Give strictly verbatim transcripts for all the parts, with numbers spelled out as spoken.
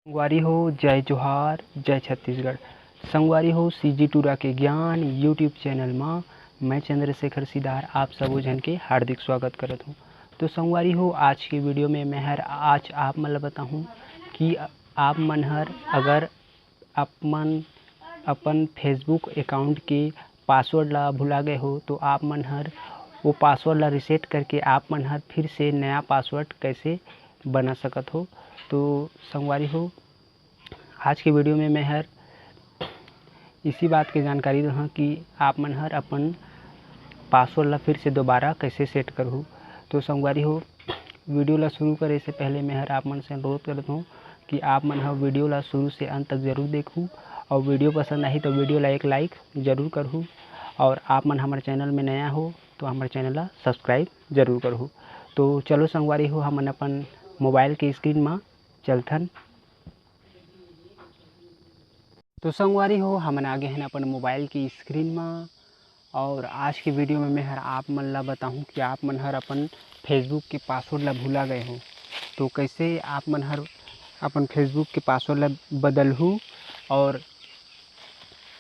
संगवारी हो, जय जोहार, जय छत्तीसगढ़। संगवारी हो, सीजी टूरा के ज्ञान YouTube चैनल मा मैं चंद्रशेखर सिदार आप सबो झन के हार्दिक स्वागत करत हूँ। तो संगवारी हो, आज के वीडियो में मैं हर आज आप मन ल बताहूँ कि आप मन हर अगर आप मन अपन Facebook अकाउंट के पासवर्ड ला भुला गए हो, तो आप मन हर वो पासवर्ड ला रीसेट करके आप मन हर फिर से नया पासवर्ड कैसे बना सकत हो। तो संगवारी हो, आज के वीडियो में मैं हर इसी बात के जानकारी दूंगा कि आप मन हर अपन पासवर्ड ला फिर से दोबारा कैसे सेट करहू। तो संगवारी हो, वीडियो ला शुरू करे से पहले मैं हर आप मन से अनुरोध करत हूँ कि आप मन ह वीडियो ला शुरू से अंत तक जरूर देखहू, और वीडियो पसंद आही तो वीडियो ला एक लाइक जरूर करहू, और आप मन हमर चैनल में नया हो तो हमर चैनल ला सब्सक्राइब जरूर करहू। तो चलो संगवारी हो, हमन अपन मोबाइल के स्क्रीन मा चलथन। तो संगवारी हो, हमन आ गे हन अपन मोबाइल की स्क्रीन मा, और आज के वीडियो में मैं हर आप मन ला बताहूँ कि आप मन हर अपन Facebook के पासवर्ड ला भुला गए हो, तो कैसे आप मन हर अपन Facebook के पासवर्ड ला बदलहू और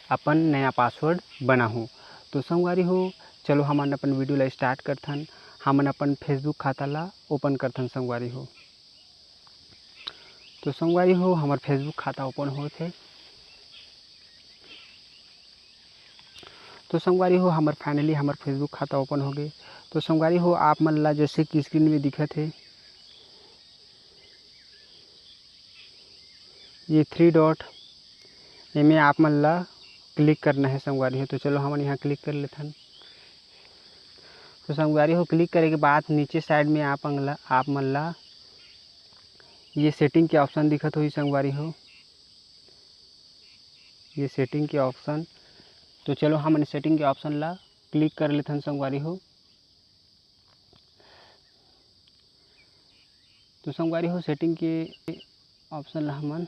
अपन नया पासवर्ड बनाहू। तो संगवारी हो, चलो हमन अपन वीडियो ला स्टार्ट करथन। हमन अपन Facebook खाता ला ओपन करथन संगवारी हो। तो संगवारी हो, हमर Facebook खाता ओपन होत हे। तो संगवारी हो, हमर finally हमर Facebook खाता ओपन हो गे। तो संगवारी हो, आप मन ला जैसे कि स्क्रीन में दिखत हे, ये थ्री डॉट, एमे आप मन ला क्लिक करना है संगवारी हो। तो चलो, हमन यहाँ क्लिक कर लेथन। तो संगवारी हो, क्लिक करे के बाद नीचे साइड में आप अंगला, आप मन ला ये सेटिंग के ऑप्शन दिखत होही संगवारी हो, ये सेटिंग के ऑप्शन। तो चलो, हमन सेटिंग के ऑप्शन ला क्लिक कर लेथन संगवारी हो। तो संगवारी हो, सेटिंग के ऑप्शन ला हमन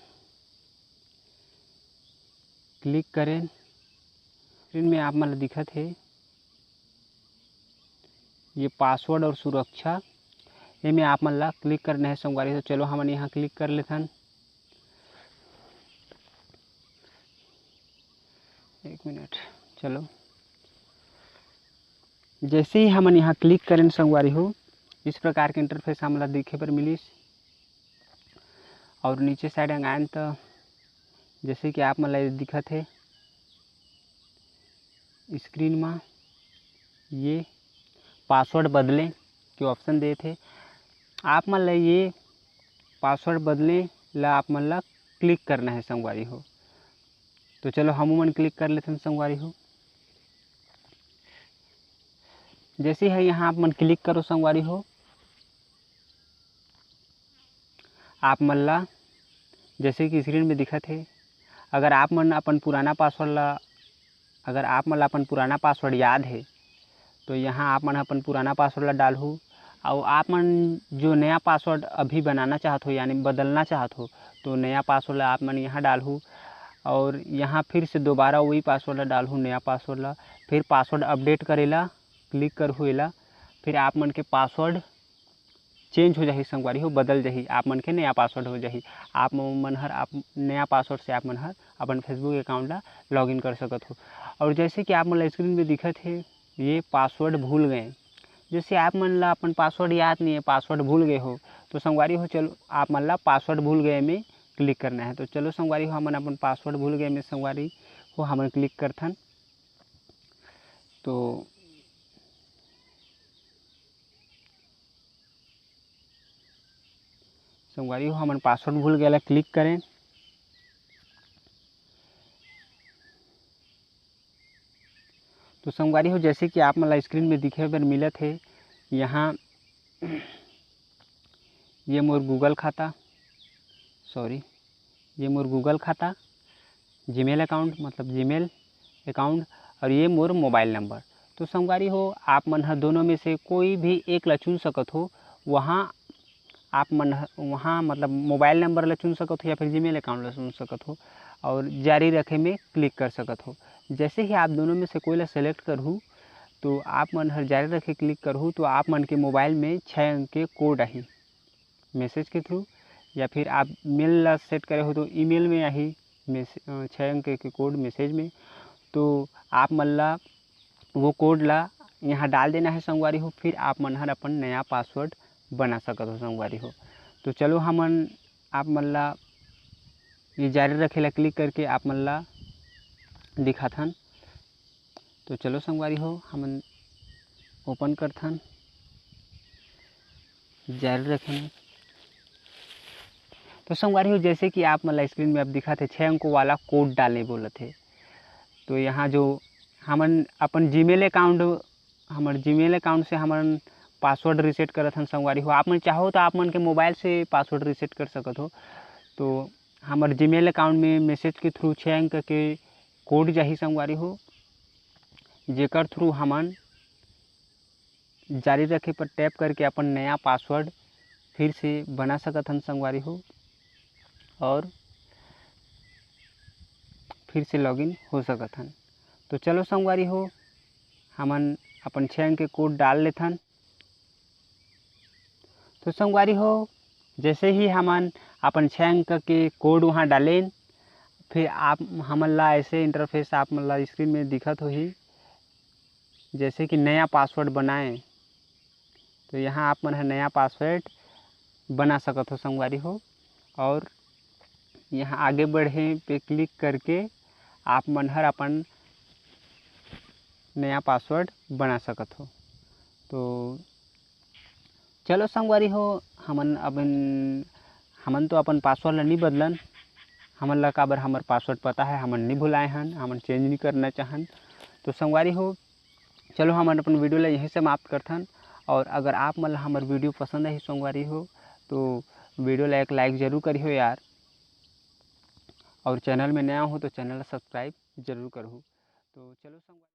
क्लिक करें। स्क्रीन में आप मन ला दिखत हे ये पासवर्ड और सुरक्षा, एमे आप मन ला क्लिक करना है संगवारी हो। चलो, हमन यहाँ क्लिक कर लेथन। एक मिनट, चलो, जैसे ही हमन यहाँ क्लिक करें संगवारी हो, इस प्रकार के इंटरफेस हमन ला देखे बर मिलिस। और नीचे साइड अंगायन त जैसे कि आप मन ला दिखत हे स्क्रीन मा, ये पासवर्ड बदले के ऑप्शन देत हे। आप मन ला ये पासवर्ड बदले ला आप मन ला क्लिक करना है संगवारी हो। तो चलो, हमू मन क्लिक कर लेथन संगवारी हो। जैसे ही यहाँ आप मन क्लिक करो संगवारी हो, आप मन ला जैसे कि स्क्रीन में दिखत हे, अगर आप मन अपन पुराना पासवर्ड ला, अगर आप मन ला अपन पुराना पासवर्ड याद हे, तो यहाँ आप मन अपन पुराना पासवर्ड ला डालहू। और आप मन जो नया पासवर्ड अभी बनाना चाहत हो, यानी बदलना चाहत हो, तो नया पासवर्ड ला आप मन यहाँ डालहू। और यहाँ फिर से दोबारा वही पासवर्ड ला डालहू, नया पासवर्ड ला। फिर पासवर्ड अपडेट करेला क्लिक करहू एला, फिर आप मन के पासवर्ड चेंज हो जाही संगवारी हो, बदल जाही, आप मन के नया पासवर्ड हो जाही। आप मन हर आप नया पासवर्ड से आप मन हर अपन Facebook अकाउंट ला लॉगिन कर सकत हो। और जैसे कि आप मन ला स्क्रीन में दिखत हे, ये पासवर्ड भूल गए, जैसे आप मन ला अपन पासवर्ड याद नहीं है, पासवर्ड भूल गए हो, तो संगवारी हो, चलो, आप मन ला पासवर्ड भूल गए में क्लिक करना है। तो चलो संगवारी हो, हमन अपन पासवर्ड भूल गए में संगवारी हो, हमन क्लिक करथन। तो संगवारी हो, हमन पासवर्ड भूल गए ला क्लिक करें। तो संगवारी हो, जैसे कि आप मन ला स्क्रीन में दिखे बर मिलत हे, यहाँ ये मोर गूगल खाता, सॉरी, ये मोर गूगल खाता, जीमेल अकाउंट, मतलब जीमेल अकाउंट, और ये मोर मोबाइल नंबर। तो संगवारी हो, आप मन ह दोनों में से कोई भी एक ला चुन सकत हो। वहाँ आप मन ह-, वहाँ मतलब मोबाइल नंबर ला चुन सकत हो या फिर जीमेल अकाउंट ला चुन सकत हो और जारी रखे में क्लिक कर सकत हो। जैसे ही आप दोनों में से कोई ला सेलेक्ट करहू, तो आप मन हर जारी रखे क्लिक करहू, तो आप मन के मोबाइल में छः अंक के कोड आही मैसेज के थ्रू। या फिर आप मेल ला सेट करे हो तो ईमेल में आही मैसे-, अ, छः अंक के कोड मैसेज में। तो आप मन ला वो कोड ला यहाँ डाल देना है संगवारी हो, फिर आप मन हर अपन नया पासवर्ड बना सकत हो संगवारी हो। तो चलो हमन आप मन ला ये जारी रखे ला क्लिक करके आप मन ला दिखाथन। तो चलो संगवारी हो, हमन ओपन करथन, जारी रखन। तो संगवारी हो, जैसे कि आप मन ला स्क्रीन में अब दिखत हे, छः अंक वाला कोड डालने बोलत हे। तो यहाँ जो हमन अपन जीमेल अकाउंट, हमर जीमेल अकाउंट से हमन पासवर्ड रीसेट करत हन संगवारी हो। आप मन चाहो तो आप मन के मोबाइल से पासवर्ड रीसेट कर सकत हो। तो हमर जीमेल अकाउंट में मैसेज के थ्रू छः अंक के कोड जाही संगवारी हो, जेकर थ्रू हमन जारी रखे पर टैप करके अपन नया पासवर्ड फिर से बना सकत हन संगवारी हो, और फिर से लॉगिन हो सकत हन। तो चलो संगवारी हो, हमन अपन छः अंक के कोड डाल लेथन। तो संगवारी हो, जैसे ही हमन अपन छः अंक के कोड वहाँ डालेन, फिर आप हमन ला ऐसे इंटरफेस आप मन ला स्क्रीन में दिखत होही, जैसे कि नया पासवर्ड बनाएं। तो यहाँ आप मन ह नया पासवर्ड बना सकत हो संगवारी हो, और यहाँ आगे बढ़े पे क्लिक करके आप मन हर अपन नया पासवर्ड बना सकत हो। तो चलो संगवारी हो, हमन अपन, हमन तो अपन पासवर्ड ला नहीं बदलन, हमन ला काबर हमर पासवर्ड पता है, हमन नहीं भुलाए हन, हमन चेंज नहीं करना चाहन। तो संगवारी हो, चलो हमन अपन वीडियो ला यहीं समाप्त करथन। और अगर आप मन ला हमर वीडियो पसंद आही संगवारी हो, तो वीडियो ला एक लाइक जरूर करिहो यार, और चैनल में नया हो तो चैनल ला सब्सक्राइब जरूर करहु। तो चलो संगवारी